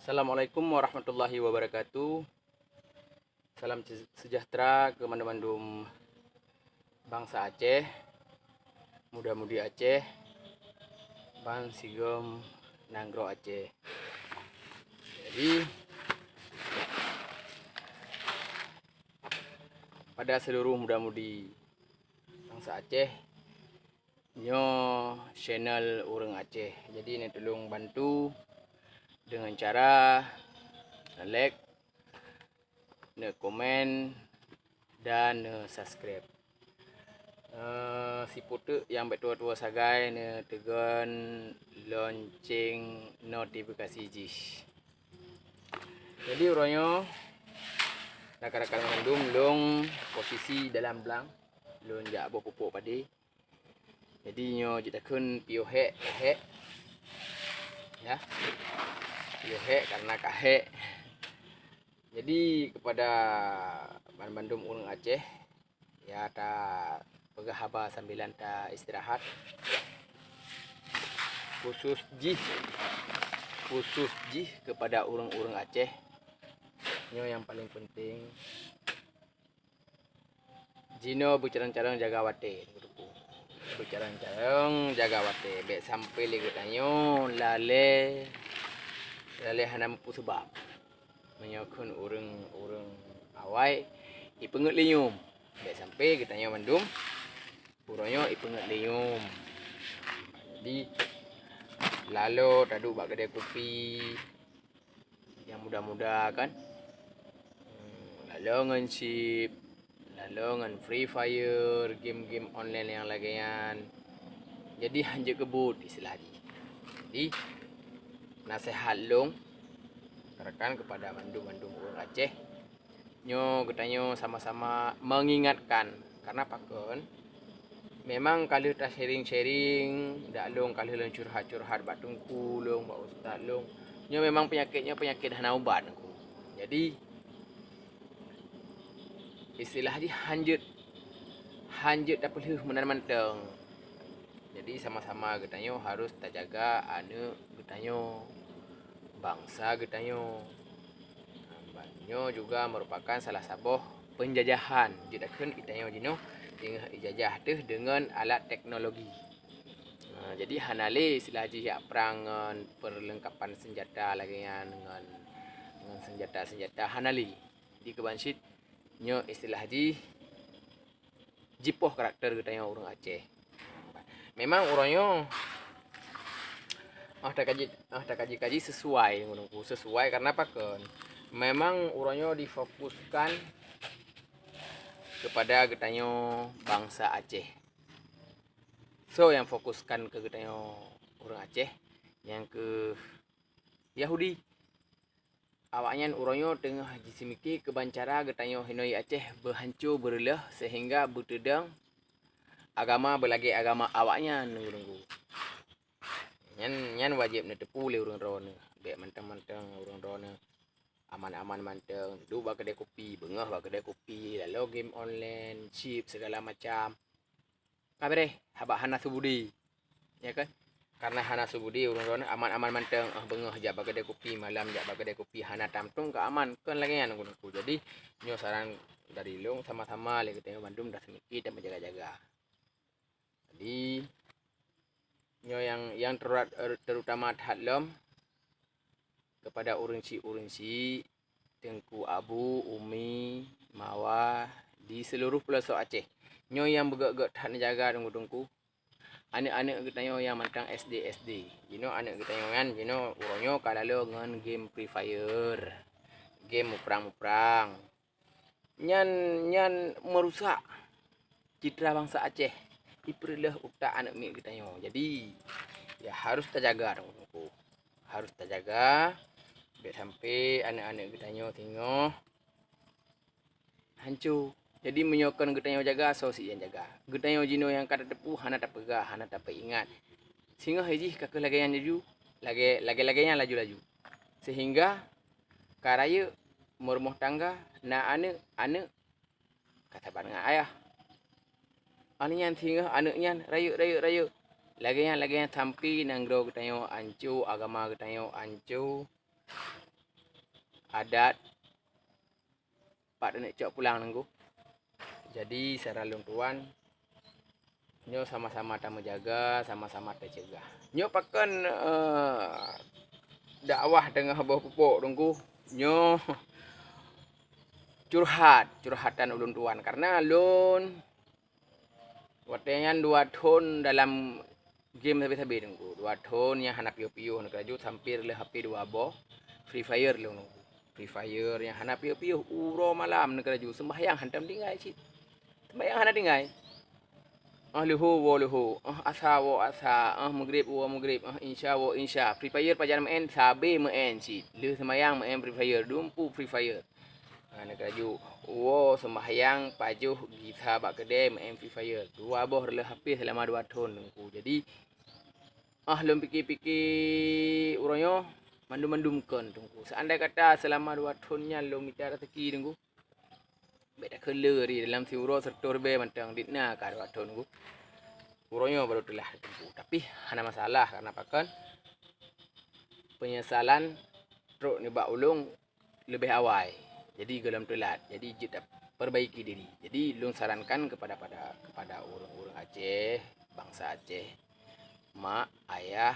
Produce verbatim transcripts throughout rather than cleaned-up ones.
Assalamualaikum warahmatullahi wabarakatuh. Salam se-, sejahtera keu mandum-mandum bansa Aceh, muda-mudi Aceh, ban sigom nanggroe Aceh. Jadi, pada seluruh muda-mudi bansa Aceh, nyoe channel ureuëng Aceh. Jadi, neutulông bantu deungon cara like, neukomen, dan neusubscribe. Eh, siputeuk nyang bék tuwoe-tuwoe sagai neuteugon lonceng notifikasi jih. Jadi, uroe nyoe, rakan-rakan mandum, lôn posisi dalam blang, lôn jak boh pupuk padi. Jadi, nyoe jeuet takheun piôh hék, hék. Ya. Piôh hék karena ka hék. Jadi, kepada ban-, bandum ureuëng Aceh, ya, ta peugah haba sambilan ta istirahat. Khusus jih, khusus jih kepada ureuëng-ureuëng Aceh. Nyoe nyang paling penting. Jinoe beucarông-carông jaga watée, beucarông-carông jaga watée, bék sampai lé geutanyoe lalée, lalée hana mupeue seubab. Meunyoe kheun ureuëng-ureuëng awai ipeungeut lé yum, bék sampai geutanyoe mandum uroe nyoe ipeungeut lé yum. Jadi, lalo taduek bak keudée kupi, nyang muda-muda kan. Hmm, lalo ngon chip, lalo ngon Free Fire, game-game online nyang lagée nyan. Jadi, hanjeuet keubuet istilah jih. Jadi, naseuhat lôn, rakan kepada mandum-mandum ureuëng Aceh, nyoe geutanyoe sama-sama mengingatkan. Karena pakon? Memang ka lheueh ta-sharing-sharing, dak lôn ka lheueh lôn curhat-curhat bak teungku lôn, bak ustaz lôn. Nyoe memang peunyakét nyoe peunyakét hana ubat, Teungku. Jadi, istilah jih hanjeuet, hanjeuet tapeulheueh meunan mantong. Jadi, sama-sama geutanyoe harus tajaga aneuëk geutanyoe, bansa geutanyoe. Nyoe juga merupakan salah saboh penjajahan. Jeuet takheun geutanyoe jinoe teungoh ijajah teuh deungon alat teknologi. Ha, jadi hana lé istilah jih jak prang ngon perlengkapan senjata lagée nyan, ngon, ngon senjata-senjata, hana lé. Jadi keuban cit nyoe istilah jih jipoh karakter geutanyoe ureuëng Aceh. Memang uroe nyoe, ah, takaji, ah, takaji-kaji sesuai, Teungku, sesuai karena pakon? Memang uroe nyoe difokuskan kepada geutanyoe bansa Aceh. Soe nyang fokuskan keu geutanyoe ureuëng Aceh? Nyang keu Yahudi. Awaknyan uroe nyoe teungoh jiseumike keuban cara geutanyoe hinoe Aceh beuhanco beureuloh seuhingga beuteudong agama beulagée agama awaknyan, Teungku. Nyan, nyan wajéb neuteupeue lé ureuëng droeneuh. Bék mantong-mantong ureuëng droeneuh aman-aman mantong, duek bak keudée kupi, beungoh bak keudée kupi, lalo game online, chip, segala macam. Ka beureh, haba hana subudi. Ya kan? Karena hana subudi, ureuëng droeneuh aman-aman mantong, ah, beungoh jak bak keudée kupi, malam jak bak keudée kupi, hana tamtong keu aman, kon lagée nyan, Teungku. Jadi, nyoe saran dari lôn, sama-sama lé geutanyoe bandum taseumike dan meujaga-jaga. Jadi, nyoe nyang, nyang teru-, terutama that lom kepada ureuëng chik-ureuëng chik, Teungku Abu, Umi, Mawa di seluruh peulosok Aceh. Nyoe nyang beugét-gét that neujaga, Teungku-teungku. Aneuëk-aneuëk geutanyoe nyang mantong S D, S D. Jinoe aneuëk geutanyoe nyan, jinoe uroe nyoe ka lalo ngon game Free Fire, game muprang-muprang. Nyan, nyan meurusak citra bansa Aceh, ipeureuloh utak aneuëk miet geutanyoe. Jadi, ya harus tajaga, Teungku. Harus tajaga, bék sampai aneuëk-aneuëk geutanyoe singoh hanco. Jadi, meunyoe kon geutanyoe jaga, soe sit nyang jaga? Geutanyoe jinoe nyang ka tateupeue hana tapeugah, hana tapeuingat. Singoh jih ka kheueh lagée nyan laju, lagée, lagée-lagée nyan laju-laju. Seuhingga ka rayeuk meurumoh tangga, na aneuëk, aneuëk ka saban ngon ayah. Aneuëk nyan singoh aneuëk nyan rayeuk, rayeuk, rayeuk. Lagée nyan, lagée nyan sampai nanggroe geutanyoe anco, agama geutanyoe anco. adat, pat taneuk cok pulang Teungku. Jadi saran lôn tuan, nyoe sama-sama tameujaga, sama-sama tacegah. Nyoe pakon, eh, dakwah teungoh boh pupuk Teungku. Nyoe curhat, curhatan ulôn tuan. Karena lôn watée nyan dua thon dalam game sabe-sabe Teungku. Dua thon nyang hana piôh-piôh, neukalaju sampoe lheueh H P dua boh Free Fire lôn Teungku. Free Fire nyang hana piôh-piôh, uroe malam neukalaju, seumbahyang hantom tinggai cit. Seumbahyang hana tinggai. Ah leuho woe leuho, ah asa woe asa, ah meugreb woe meugreb, ah insya woe insya. Free Fire pajan meu'en, sabe meu'en cit. Lheueh seumbahyang meu'en Free Fire, dumpu Free Fire. Ha, neukalaju woe seumbahyang pajoh gisa bak keudè meu'en Free Fire. Dua boh reuloh H P seulama dua thon Teungku. Jadi, ah lôn pike-pike uroe nyoe, mandum-mandum kon Teungku. Seandai kata seulama dua thon nyan lôn mita raseuki Teungku, bék takheun le ri dalam siuroe siratoh ribèe mantong dit na ka dua thon Teungku. Uroe nyoe barô teulah Teungku. Tapi hana masalah, karena pakon, penyesalan trok nibak ulôn leubeh awai. Jadi gohlom teulat. Jadi jeuet taperbaiki diri. Jadi lôn sarankan kepada, pada, kepada ureuëng-ureuëng Aceh, bansa Aceh, mak, ayah,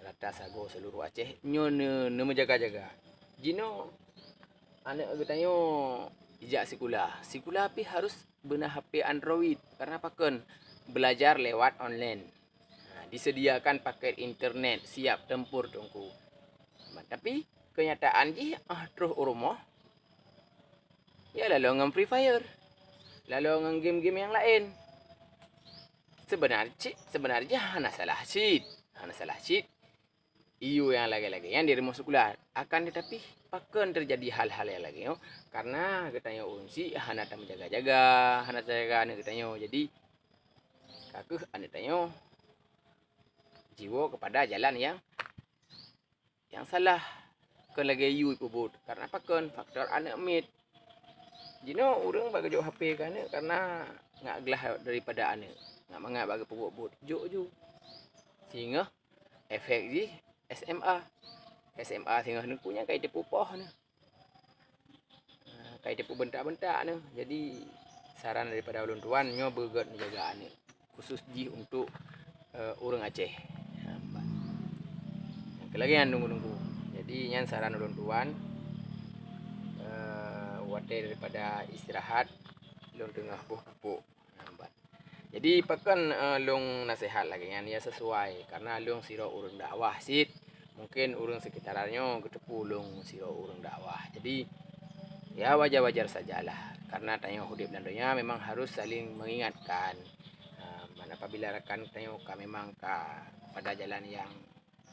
rata sagoe seluruh Aceh nyoe ne, neumeujaga-jaga. Jinoe aneuëk geutanyoe ijak sikula. Sikula pih harus beuna H P Android. Karena pakon? Belajar lewat online. Ha, disediakan paket internet siap tempur Teungku. Tapi kenyataan jih, ah troh u rumoh, ya lalo ngon Free Fire, lalo ngon game-game nyang laén. Seubeuna cit, seubeuna jih hana salah cit, hana salah cit. Iyue nyang lagée-lagée nyan di rumoh sikula. Akan tetapi, pakon teujadi hal-hal nyang lagée nyoe? Karena geutanyoe ureuëng syiek hana tameujaga-jaga, hana tajaga aneuëk geutanyoe. Jadi, ka kheueh aneuëk tanyoe jiwoe keupada jalan nyang, nyang salah. Kon lagée yue peubuet. Karena pakon? Faktor aneuëk miet. Jinoe ureuëng bak geujok H P keu aneuëk karena ngat glah daripada aneuëk. Ngat mangat bak geupeubuet-buet. Jok ju. Singoh efek jih S M A. S M A singoh Teungku nyan ka jiteupeue poh nyoe. Ah, ka jiteupeue beuntak-beuntak nyoe. Jadi, saran daripada ulôn tuan, nyoe beugét neujaga aneuëk, khusus jih untuk, eh, ureuëng Aceh. Ha, bah. Nyang keu lagée nyan Teungku-teungku. Jadi, nyan saran ulôn tuan, eh, watée daripada istirahat, lôn teungoh boh pupuk. Ha, bah. Jadi, pakon, eh, lôn naseuhat lagée nyan, ya sesuai, karena lôn sidroe ureuëng dakwah cit. Mungkin ureuëng seukitaran nyoe geuteupeue lôn sidroe ureuëng dakwah. Jadi, ya wajar-wajar sajalah, karena tanyoe udeb lam donya memang harus saling mengingatkan. Eh, man apabila rakan tanyoe ka memang ka pada jalan nyang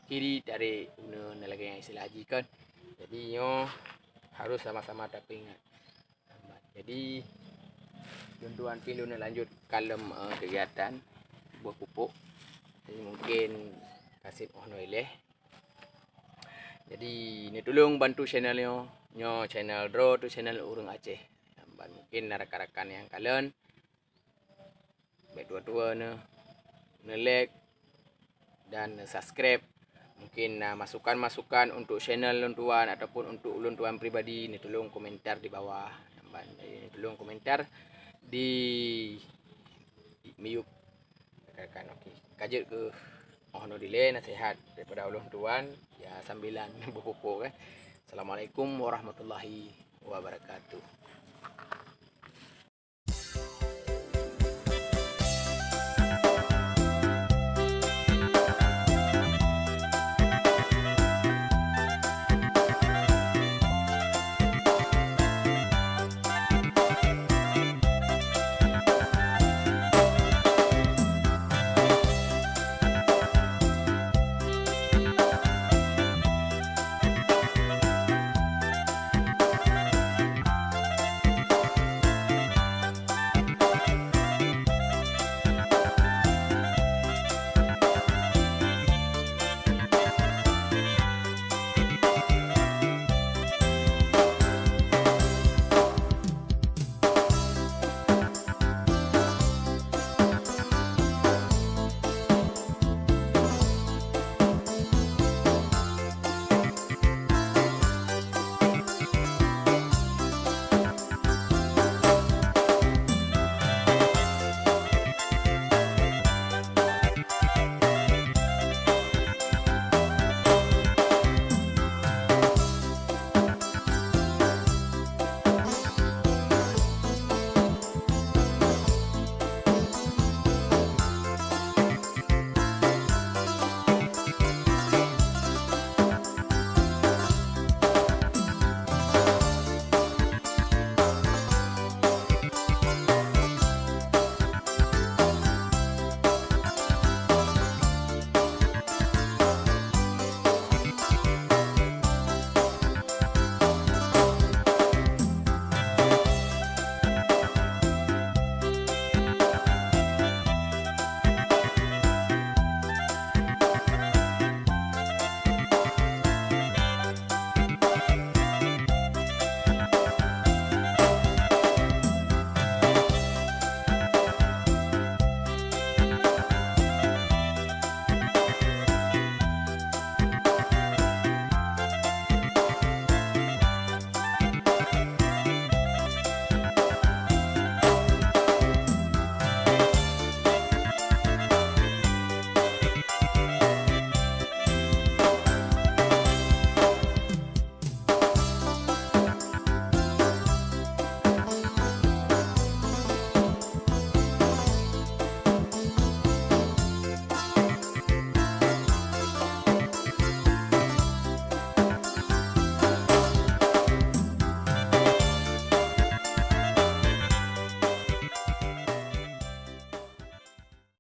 kiri, tarék uneuen lagée nyang istilah jih kan. Jadi, nyoe harus sama-sama tapeuingat. Jadi, lôn tuan pih lôn lanjut kalon, eh, kegiatan boh pupuk. Jadi, mungkin ka seb óh noe ilée. Jadi, neutulông bantu channel nyoe. Nyoe channel droe teuh channel ureuëng Aceh. Ban mungkin na rakan-rakan nyang kalon, bék tuwoe-tuwoe neu, neu-like dan subscribe. Mungkin na masukan-masukan untuk channel lôn tuan ataupun untuk ulôn tuan pribadi, neutulông komentar di bawah. Ban, eh, neutulông komentar di miyueb rakan-rakan. Oke. Ka jeuet keu óh noe dilée naseuhat daripada ulôn tuan, ya sambilan boh pupuk kan. Assalamualaikum warahmatullahi wabarakatuh.